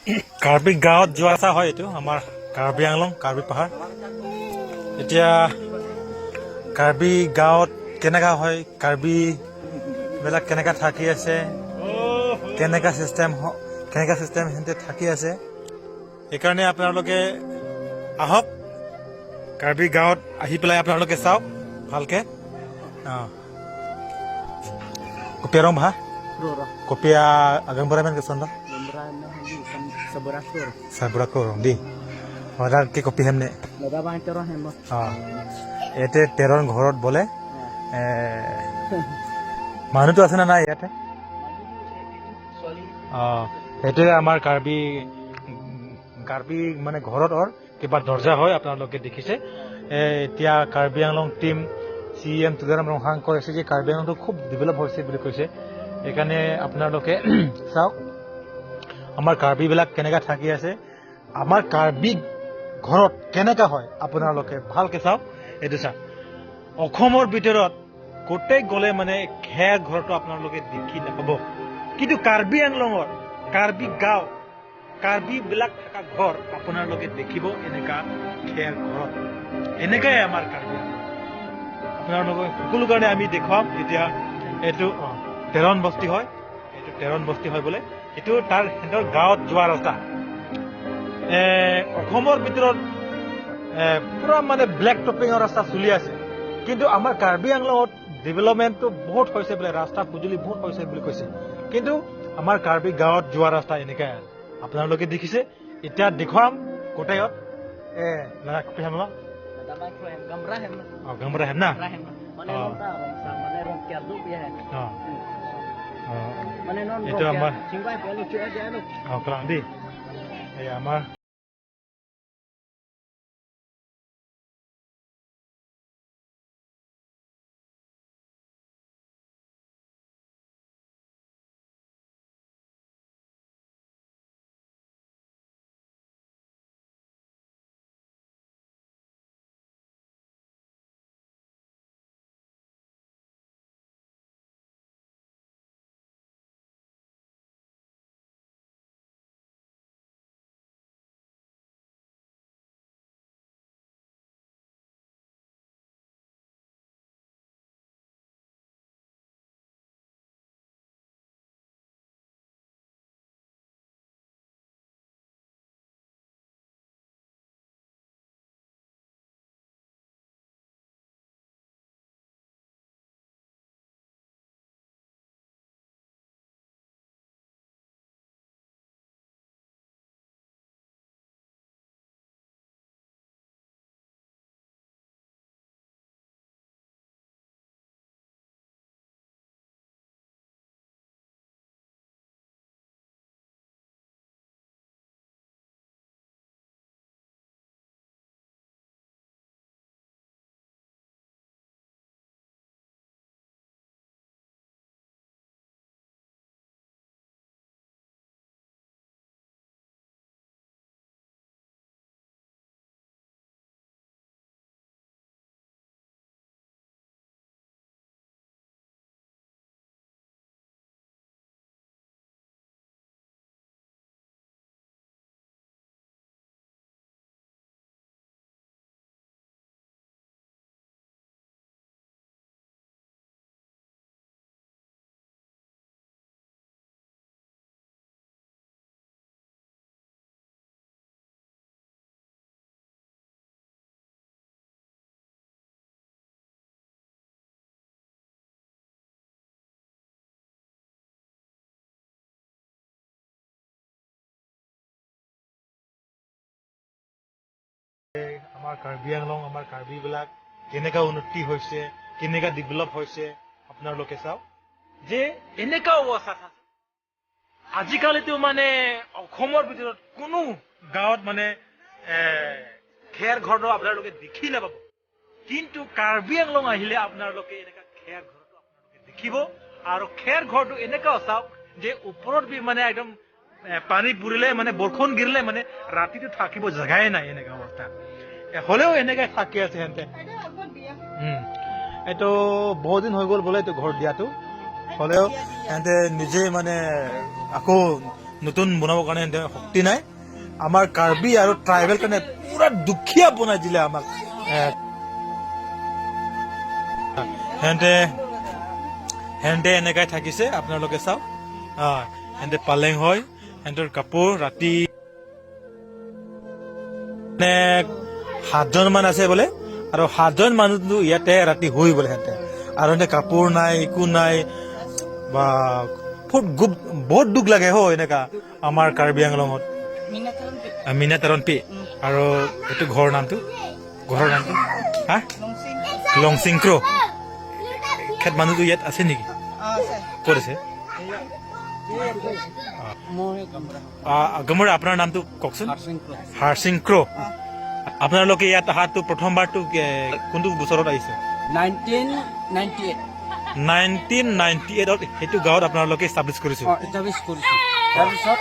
কাৰ্বি গাঁৱত যোৱা ৰাস্তা হয় এইটো, আমাৰ কাৰ্বি আংলং, কাৰ্বি পাহাৰ। এতিয়া কাৰ্বি গাঁৱত কেনেকা হয়, কাৰ্বি বিলাক কেনেকা থাকি আছে, কেনেকা চিষ্টেম সিহঁতে থাকি আছে, সেইকাৰণে আপোনালোকে আহক, কাৰ্বি গাঁৱত আহি পেলাই আপোনালোকে চাওক ভালকে। অঁ, কপিয়া ৰং ভা কপিয়া আগম্বৰা মান keson Seberat. Sabura ko rong di order কি কপি হেমনে। দাদা বাই তেৰ হেম। অঁ, ইয়াতে তেৰণ ঘৰত বোলে মানুহটো আছে নে নাই ইয়াতে? অঁ, সেইটোৱে আমাৰ কাৰ্বি কাৰ্বি মানে ঘৰত অৰ কিবা দৰ্জা হয়, আপোনালোকে দেখিছে। এতিয়া Karbi Anglong team C M Tuliram Ronghang কৈছে যে কাৰ্বি আংলংটো খুব ডেভেলপ হৈছে বুলি কৈছে। সেইকাৰণে আপোনালোকে চাওক আমাৰ কাৰ্বিবিলাক কেনেকা থাকি আছে, আমাৰ কাৰ্বি ঘৰত কেনেকা হয়, আপোনালোকে ভালকে চাওক। এইটো চাওক, অসমৰ ভিতৰত গোটেই গ'লে মানে খেৰ ঘৰটো আপোনালোকে দেখি নাপাব, কিন্তু কাৰ্বি আংলঙৰ কাৰ্বি গাঁও, কাৰ্বি বিলাক থকা ঘৰ আপোনালোকে দেখিব এনেকা খেৰ ঘৰত। এনেকাই আমাৰ কাৰ্বি আংলং। আপোনালোকে সকলো কাৰণে আমি দেখুৱাম। এতিয়া এইটো তেৰণ বস্তি হয়, এইটো তেৰণ বস্তি হয় বোলে। এইটো তাৰ সিহঁতৰ গাঁৱত যোৱা ৰাস্তা। অসমৰ ভিতৰত পুৰা মানে ব্লেক টপিঙৰ ৰাস্তা চলি আছে, কিন্তু আমাৰ কাৰ্বি আংলঙত ডেভেলপমেণ্টটো বহুত হৈছে বোলে, ৰাস্তা পদূলি বহুত হৈছে বুলি কৈছে, কিন্তু আমাৰ কাৰ্বি গাঁৱত যোৱা ৰাস্তা এনেকাই আপোনালোকে দেখিছে। এতিয়া দেখুৱাম গোটেইত। এ দাদা, কপি হেম। দাদা বাই হেম গামৰা হেম। অ, গামৰা হেম না। হেম মানে অ অ মানে এইটো আমাৰ অ ক্লান্দি, এই আমাৰ আমাৰ কাৰ্বি আংলং, আমাৰ কাৰ্বি বিলাক কেনেকা উন্নতি হৈছে, কেনেকা ডেভেলপ হৈছে, আপোনালোকে চাওক যে এনেকা অৱস্থাত আছে। আজিকালিতো মানে অসমৰ ভিতৰত কোনো গাঁৱত মানে খেৰ ঘৰটো আপোনালোকে দেখি নাপাব, কিন্তু কাৰ্বি আংলং আহিলে আপোনালোকে এনেকা খেৰ ঘৰটো আপোনালোকে দেখিব। আৰু খেৰ ঘৰটো এনেকাও চাওক যে ওপৰত বি মানে একদম পানী পৰিলে, মানে বৰষুণ গিৰিলে মানে ৰাতিটো থাকিব জেগাই নাই, এনেকা অৱস্থা। হ'লেও এনেকে থাকি আছে সিহঁতে। এইটো বহুত দিন হৈ গ'ল বোলে এইটো ঘৰ দিয়াটো, হ'লেও সিহঁতে নিজে মানে আকৌ নতুন বনাবৰ কাৰণে সিহঁতে শক্তি নাই। আমাৰ কাৰ্বি আৰু ট্ৰাইবেল কাৰণে পুৰা দুখীয়া বনাই দিলে আমাক। সিহঁতে এনেকাই থাকিছে, আপোনালোকে চাওক। সিহঁতে পালেং হয়, সিহঁতৰ কাপোৰ। ৰাতি মানে 7জন মান আছে বোলে আৰু 7জন মানুহটো ইয়াতে ৰাতি শুই বোলে সিহঁতে। আৰু সিহঁতে কাপোৰ নাই, একো নাই। বা বহুত দুখ লাগে হ এনেকা আমাৰ কাৰ্বি আংলঙত। মীনা তেৰণ পি। আৰু এইটো ঘৰৰ নামটো হা লংচিং ক্ৰ'। খেত মানুহটো ইয়াত আছে নেকি? ক'ত আছে? মই গামবুঢ়া। গমৰা, আপোনাৰ নামটো কওকচোন। হাৰচিং ক্ৰ'। হাৰচিং ক্ৰ'। আপোনালোকে ইয়াত অহাটো প্ৰথমবাৰটো কোনটো বছৰত আহিছে? 1998। 1998ত সেইটো গাঁৱত আপোনালোকে ষ্টাব্লিছ কৰিছে? অঁ, এষ্টাব্লিছ কৰিছোঁ। তাৰপিছত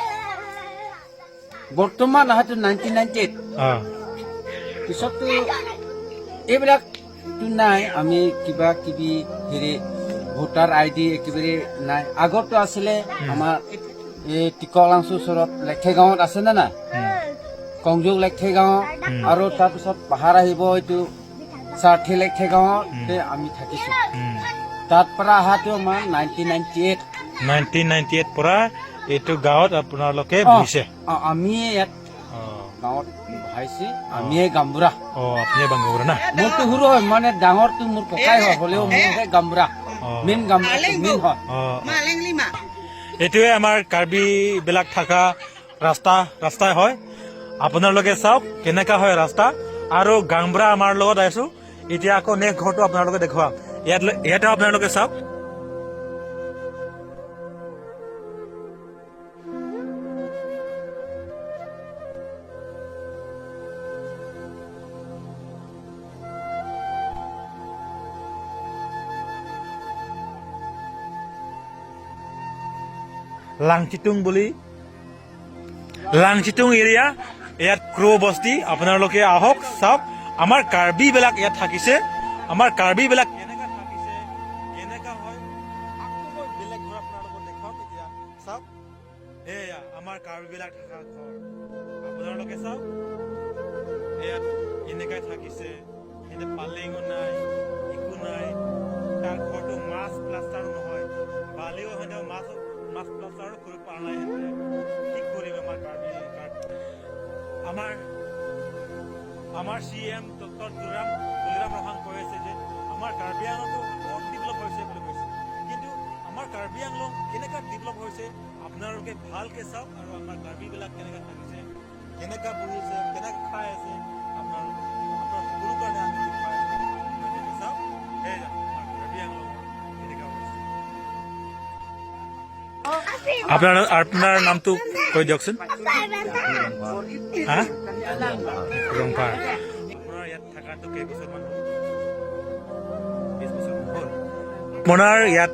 বৰ্তমান অহাটো 1998। পিছততো এইবিলাকতো নাই। আমি কিবা কিবি হেৰি ভোটাৰ আই ডি একেবাৰে নাই। আগততো আছিলে। আমাৰ এই টিকলাংচুৰ ওচৰত লেখে গাঁৱত আছে নে নাই? কংজুক লেখে গাঁও। আৰু তাৰপিছত পাহাৰ আহিব, এইটো চাৰ্থি লেখে গাঁৱতে আমি থাকিছো। তাত পৰা অহাটো আমাৰ 1998। 1998 পৰা এইটো গাঁৱত আপোনালোকে বহিছে? অঁ, আমিয়ে ইয়াত গাঁৱত বহাইছে। আমিয়ে গামবুঢ়া। অ, আপুনিয়ে বাংগুৰা না? মোৰতো সৰু হয়, মানে ডাঙৰটো মোৰ ককাই হয়, হ'লেও মোৰহে গামবুঢ়া। মেইন গামবুঢ়া মেইন হয়। অ, এইটোৱে আমাৰ কাৰ্বি বিলাক থকা ৰাস্তাই হয়। আপোনালোকে চাওক কেনেকা হয় ৰাস্তা। আৰু গাংবুঢ়া আমাৰ লগত আহিছো। এতিয়া আকৌ নেক্সট ঘৰটো আপোনালোকে দেখুৱাম। ইয়াত ইয়াতে আপোনালোকে চাওক। লাংচিটুং বুলি, লাংচিটুং এৰিয়া, ইয়াত ক্ৰ' বস্তি। আপোনালোকে আহক, চাওক আমাৰ কাৰ্বি বিলাক ইয়াত থাকিছে। আমাৰ কাৰ্বি বিলাক কেনেকা থাকিছে, কেনেকা হয়। আকৌ মই বেলেগ ঘৰ আপোনালোকক দেখুৱাম এতিয়া। চাওক, এয়া আমাৰ কাৰ্বি বিলাক থকা ঘৰ। আপোনালোকে চাওক, ইয়াত এনেকাই থাকিছে। ইয়াতে পালেঙো নাই, একো নাই। তাৰ ঘৰটো মাছ প্লাষ্টাৰো নহয়, বালিও সিহঁতে মাছ প্লাষ্টাৰো কৰিব পৰা নাই সিহঁতে। কি কৰিম আমাৰ কাৰ্বি আমাৰ C M doctor Tuliram Ronghang কৈ আছে যে আমাৰ কাৰ্বি আংলংটো বহুত ডেভেলপ হৈছে বুলি কৈছে। কিন্তু আমাৰ কাৰ্বি আংলং কেনেকুৱা ডেভেলপ হৈছে আপোনালোকে ভালকে চাওক। আৰু আমাৰ কাৰ্বিবিলাক কেনেকা থাকিছে, কেনেকা বহিছে, কেনেকা খাই আছে, আপোনাৰ সকলো কাৰণে আমি দেখুৱাই আছো। আপোনালোকে চাওক, সেয়া আমাৰ কাৰ্বি আংলঙৰ কেনেকা অৱস্থা। আপোনাৰ নামটো কৈ দিয়কচোন। হা, ৰংপাৰ। আপোনাৰ ইয়াত থকাটো কেইবছৰমান হ'ল? 20 বছৰমান হ'ল। আপোনাৰ ইয়াত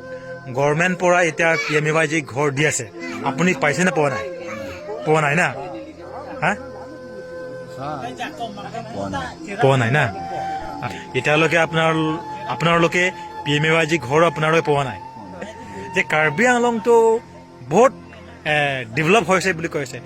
গভৰ্ণমেণ্ট পৰা এতিয়া পি এম এ ৱাই যি ঘৰ দি আছে, আপুনি পাইছেনে পোৱা নাই? পোৱা নাই না? হা, পোৱা নাই না এতিয়ালৈকে? আপোনালোকে পি এম এ ৱাই যি ঘৰ আপোনালোকে পোৱা নাই যে কাৰ্বি আংলংটো বহুত ডেভেলপ হৈছে বুলি কৈছে।